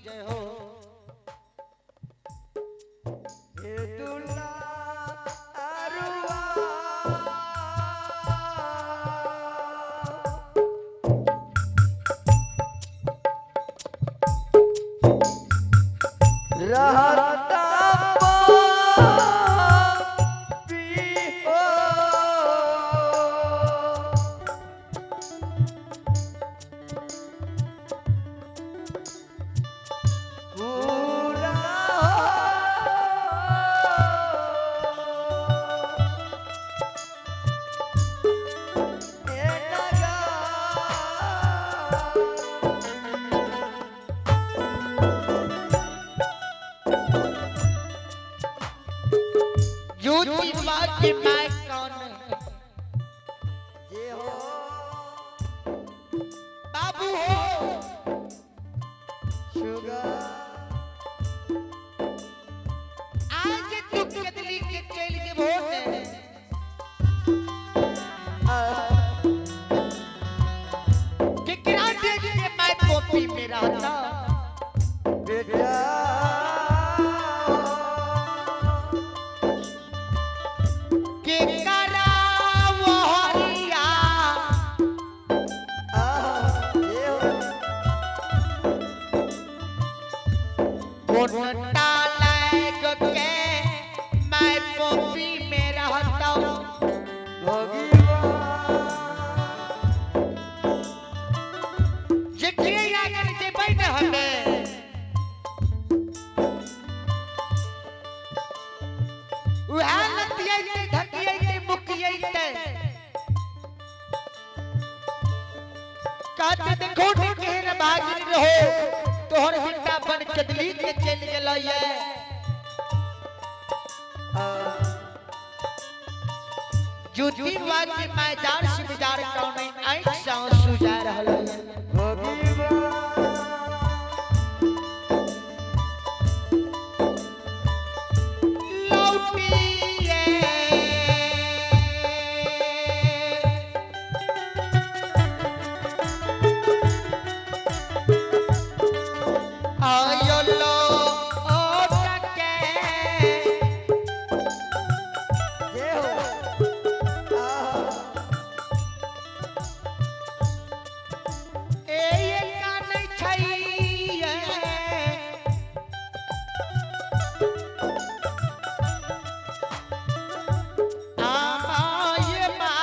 जय हो। हे दुल्हा अरुआ रहता पापी हो। पूरा हो। ए नगा। ज्योति बात मैं कौन जे हो बाबू हो। शुगर आज तू कदली के चल के भोट केकरा देख के मैं कॉपी में रहता। बेटा केकरा वहरिया जे हो कोनटा लाग के मैं कॉपी में रहता। जेकरे आगन जेबै न हमे उहा लतियैते धकियैते मुकियैते कहते देखो ने केहन बाजिन रहो तोहर बेटा बन कदली के चलि गेलै ये। ज्योति बात के मैदान से बिजार कौने आंख से आंसू जा रहल है। लौटिए आयो लौट के जे हो ए ये कानै छैये आय my.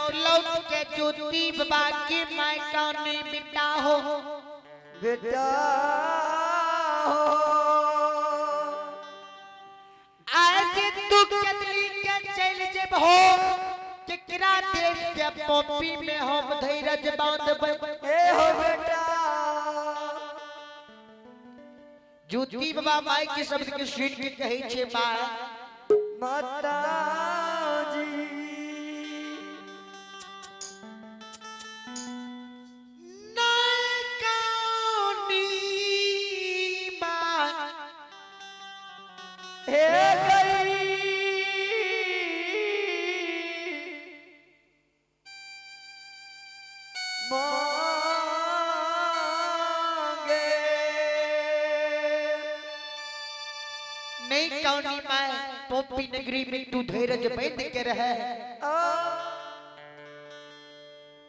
लौट लौट के ज्योति बाबा के my कौनी बिटा हो बेटा हो। आज तू कदली के चल जेब हो केकरा देश के पॉपी में हम धैर्य बांधबै ए हो बेटा। ज्योति बाबा माई के शब्द के सुन के कहै छे माँ माता जी हे गई मांगे नहीं कौनी माँ पोपी नगरी में तू धैर्य बंद के रहे।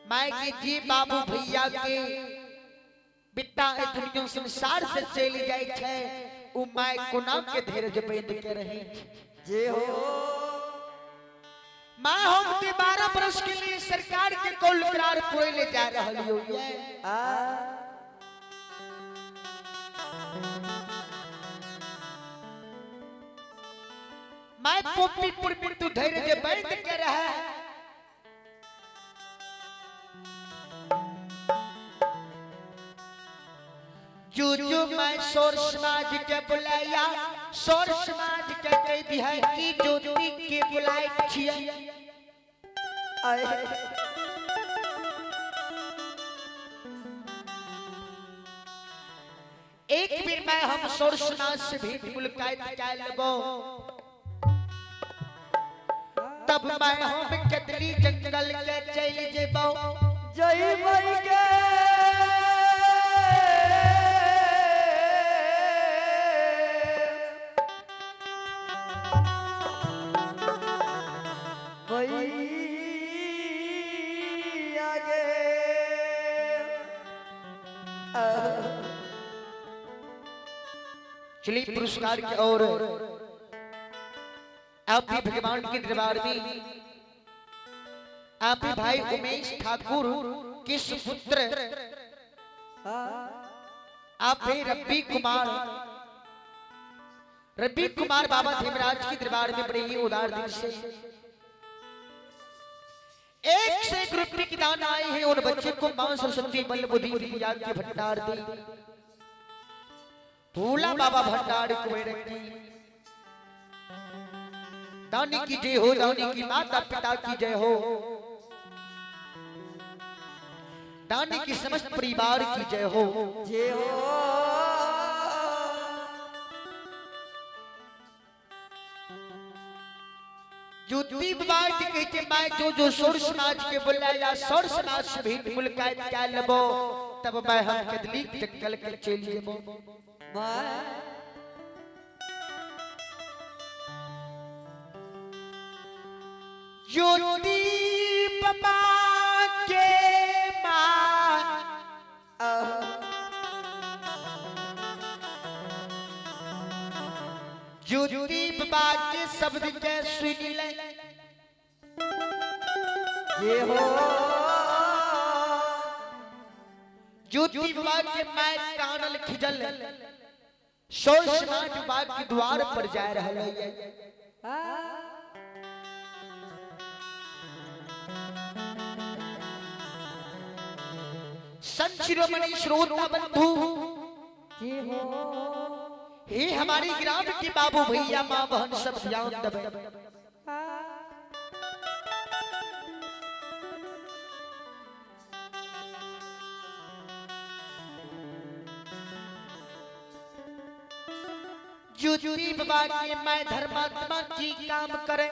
माई के जी बाबू भैया के बिट्टा ए दुनिया संसार से चल जाए छे उ my कोना के धैर्य बंद के रहे। जे हो माँ हम के 12 बरस के लिए सरकार के कौल करार पूरे ले जा रहल हो। आ मैं पोपीपुर में तू धैर्य बंद के रहे। जो जो मैं सौर समाज के बुलाया सौर समाज के कह दिया कि ज्योति के बुलाए छिए। आए एक बेर मैं हम सौर समाज से भेंट मुलाकात कर लेबो तब मैं हम कदली जंगल के चल जेबो। जय मई के चलिए पुरस्कार की ओर आप भी भगवान के दरबार में आप भी भाई उमेश ठाकुर के सुपुत्र आप भी रब्बी कुमार बाबा धीमराज के दरबार में बड़े ही उदार दिल से एक से एक रुपये की दान आए हैं और बच्चे को मां सरस्वती बल बुद्धि विद्या के भंडार दे। भोला बाबा भंडार कुबेर की दानी की जय हो, दानी की माता पिता की जय हो, दानी की समस्त परिवार की जय हो। जय हो। जो दीप बात कहते मैं जो जो सौर समाज के बुलाया सौर समाज से भेंट मुलाकात क्या लेबो तब मैं हम कदली जंगल के चल जेबो। ज्योति बाबा के माँ ज्योति बाबा के शब्द के सुन ले। जय हो। ज्योति बाबा के मैं कानल खिजल सौर समाज बाबा के द्वार पर जा रहा है। संत शिरोमणि श्रोता बंधु हे हमारी ग्राम के बाबू भैया माँ बहन सब ध्यान दबे। ज्योति बाबा के मैं धर्मात्मा की काम करे।